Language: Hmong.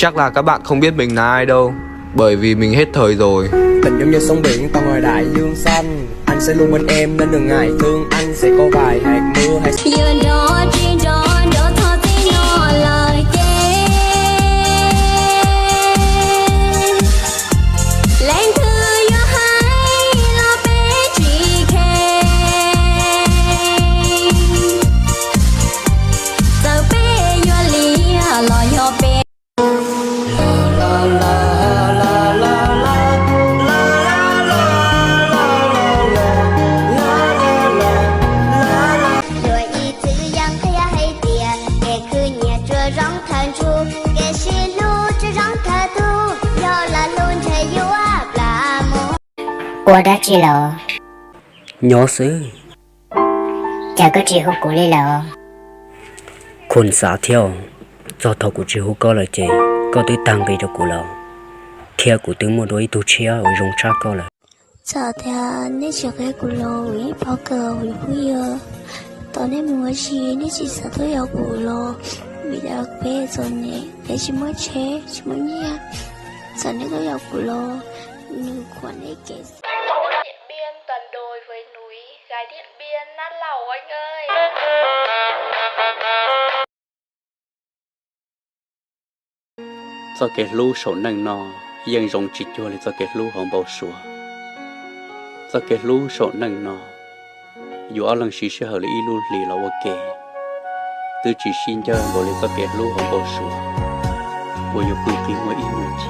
Chắc là các bạn không biết mình là ai đâu, bởi vì mình hết thời rồi. Tình giống như sóng biển tông hơi đại dương xanh. Anh sẽ luôn bên em nên đừng ngại thương, anh sẽ có vài hạt mưa hãy Yog nrog tsis nrog nrog txog txij no lawm ces leej twg yuav hais los peb tsis kheev. Txawm peb yuav lia los yog peb Luag ib txwm yeej qhia hais tias kev khwv nyiaj tsuas zoo thaum ntshuv, kev sib hlub tsuas zoo thaum tuag, yog lam hlub ntshe yuav plam mus. Ua dab tsi los? Nyob xwb. Cas koj tsis hu kuv li lawm? Khuv xav thiab, txog thaum kuv tsis hu koj lawm ces koj twb tag nqi rau kuv lawm, thiab kuv twb muaj dua ib tug tshiab uas zoo tshaj koj lawm. Txawm tias nej tsis qhia kuv los kuv yeej paub kawg kuv phooj ywg. Thaum nej mus ua si nej tsis xav tuaj yaum kuv los, vim tias peb txom nyem, peb tsis muaj tsheb tsis muaj nyiaj, txawm nej tuaj yaum kuv los nws khuam nej kev xav. Txoj kev hlub saum neej no yeej zoo tsis cuag li txoj kev hlub hauv npau suav. Txoj kev hlub saum neej no, yus ob leeg siv sij hawm li ib lub hlis los ua ke, twb tsis sib ncawg npaum li txoj kev hlub hauv npau suav uas yus pw qi muaj ib muaj